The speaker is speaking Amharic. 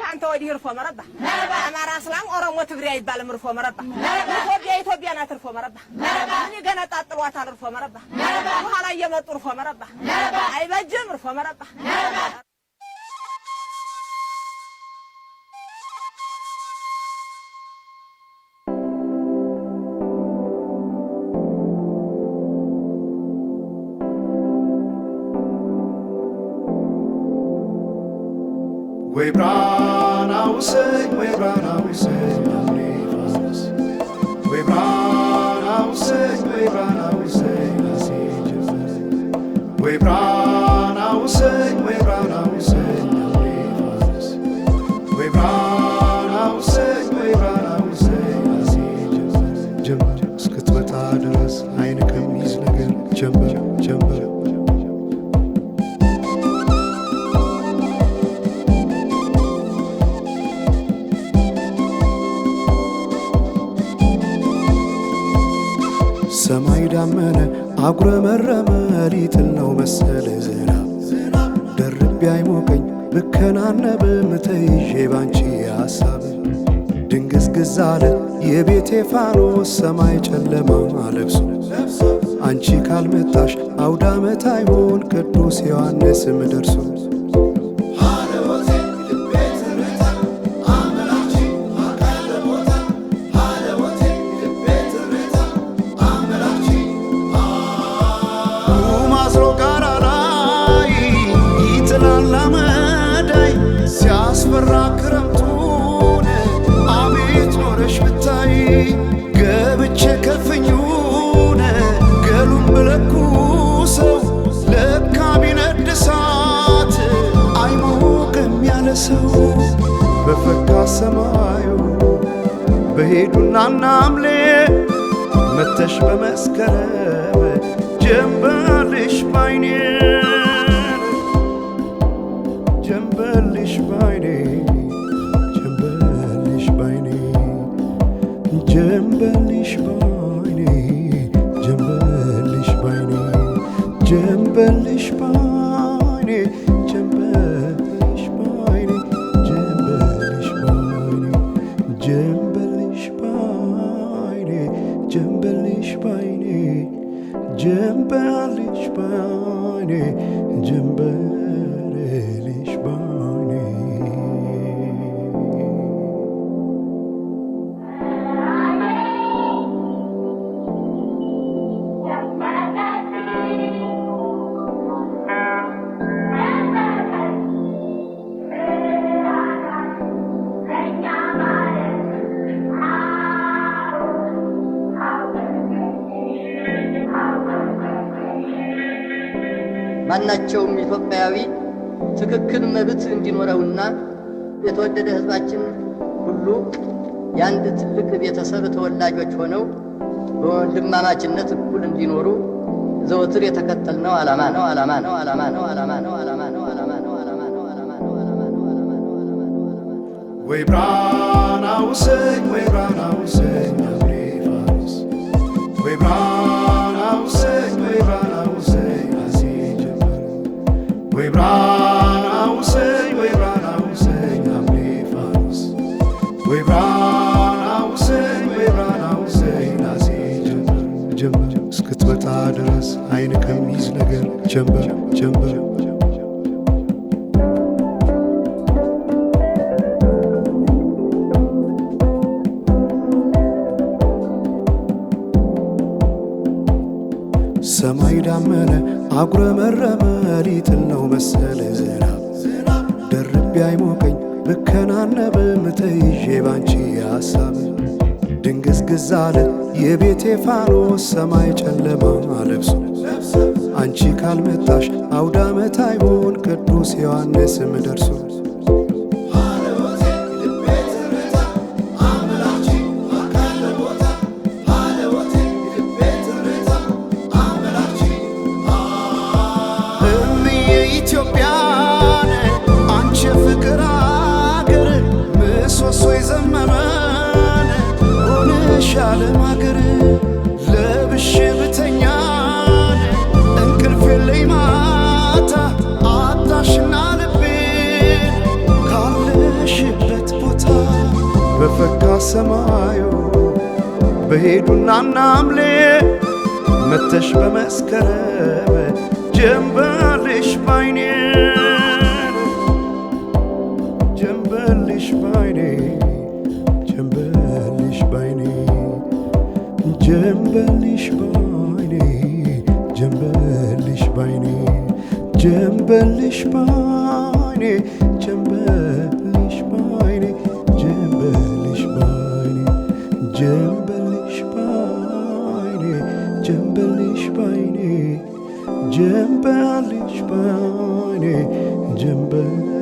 አንተ ወዲህ እርፎ መረባ አማራ፣ እስላም፣ ኦሮሞ፣ ትግሬ አይባልም። እርፎ መረባ ኢትዮጵያ ኢትዮጵያ ናት። እርፎ መረባ ምን ይገነጣጥሏታል? እርፎ መረባ በኋላ እየመጡ እርፎ መረባ አይበጅም። እርፎ መረባ። ወይ ብራና ውሰኝ፣ ወይ ብራና ውሰኝ ሐምሌ ፋኖስ፣ ወይ ብራና ውሰኝ፣ ወይ ብራና ውሰኝ ነሐሴ ጀንበር፣ ወይ ብራና ውሰኝ፣ ወይ ብራና ውሰኝ ሐምሌ ፋኖስ፣ ወይ ብራና ውሰኝ፣ ወይ ብራና ውሰኝ ነሐሴ ጀንበር። ጀንበር እስክትመጣ ድረስ አይን ከሚይዝ ነገር ጀንበር ጀንበር። ሰማይ ዳመነ አጉረመረመ ሊጥል ነው መሰል ዝናብ፣ ደርቤ አይሞቀኝ ብከናነብም ተይዤ ባንቺ ሐሳብ። ድንግዝግዝ አለ የቤቴ ፋኖስ ሰማይ ጨለማ ለብሶ፣ አንቺ ካልመጣሽ አውዳመት አይሆን ቅዱስ ዮሐንስም ደርሶ። ማዝሮ ጋራ ላይ ይጥላል አመዳይ ሲያስፈራ ክረምቱን አቤት ኖረሽ ብታይ። ገብቼ ከፍኙን ገሉን ብለኩሰው ለካ ቢነድ እሳት አይሞቅም ያለ ሰው። በፈካ ሰማዩ በሄዱና ናምሌ መተሽ በመስከረም ጀንበልሽ ባይኔ፣ ጀንበልሽ ባይኔ፣ ጀንበልሽ ባይኔ፣ ጀንበልሽ ባይኔ፣ ጀንበልሽ ባይኔ፣ ጀንበልሽ ባይኔ፣ ጀንበልሽ ባይኔ፣ ጀንበልሽ ባይኔ፣ ጀንበልሽ ባይኔ፣ ጀንበልሽ ባይኔ፣ ጀንበልሽ ባይኔ፣ ጀንበልሽ ባይኔ። ማናቸውም ኢትዮጵያዊ ትክክል መብት እንዲኖረውና የተወደደ ሕዝባችን ሁሉ የአንድ ትልቅ ቤተሰብ ተወላጆች ሆነው በወንድማማችነት እኩል እንዲኖሩ ዘወትር የተከተልነው ዓላማ ነው፣ ዓላማ ነው፣ ዓላማ ነው፣ ዓላማ ነው፣ ዓላማ ነው፣ ዓላማ ነው፣ ዓላማ ነው፣ ዓላማ ነው፣ ዓላማ ነው፣ ዓላማ ነው፣ ዓላማ ነው፣ ዓላማ ነው። ወይ ብራና ውሰኝ፣ ወይ ብራና ውሰኝ ሐምሌ ፋኖስ፣ ወይ ብራና ውሰኝ፣ ወይ ብራና ውሰኝ ነሐሴ ጀንበር፣ ወይ ብራና ውሰኝ፣ ወይ ብራና ውሰኝ ሐምሌ ፋኖስ፣ ወይ ብራና ውሰኝ፣ ወይ ብራና ውሰኝ ነሐሴ ጀንበር። ጀንበር እስክትመጣ ድረስ አይን ከሚይዝ ነገር ጀንበር ጀንበር። ሰማይ ዳመነ አጉረመረመ ሊጥል ነው መሰል ዝናብ፣ ደርቤ አይሞቀኝ ብከናነብም ተይዤ ባንቺ ሐሳብ። ድንግዝግዝ አለ የቤቴ ፋኖስ ሰማይ ጨለማ ለብሶ፣ አንቺ ካልመጣሽ አውዳመት አይሆን ቅዱስ ዮሐንስም ደርሶ። እምዬ ኢትዮጵያን አንቺ የፍቅር አገር ምሰሶ የዘመመን ሆነሽ ዓለም አገር። ለብሼ ብተኛን እንቅልፍ የለኝ ማታ አጣሽና ልቤን ካለሽበት ፈካ ሰማዩ በሄዱና ናምሌ መተሽ በመስከረም ጀንበልሽ ባይኔ ጀንበልሽ ባይኔ ጀንበልሽ ባይኔ ጀንበልሽ ባይኔ ጀንበልሽ ባይኔ ጀንበልሽ ባይኔ ጀንበልሽ ባይኔ ጀንበልሽ ባይኔ ጀንበልሽ ባይኔ ጀንበልሽ ባይኔ ጀንበልሽ ባይኔ ጀንበልሽ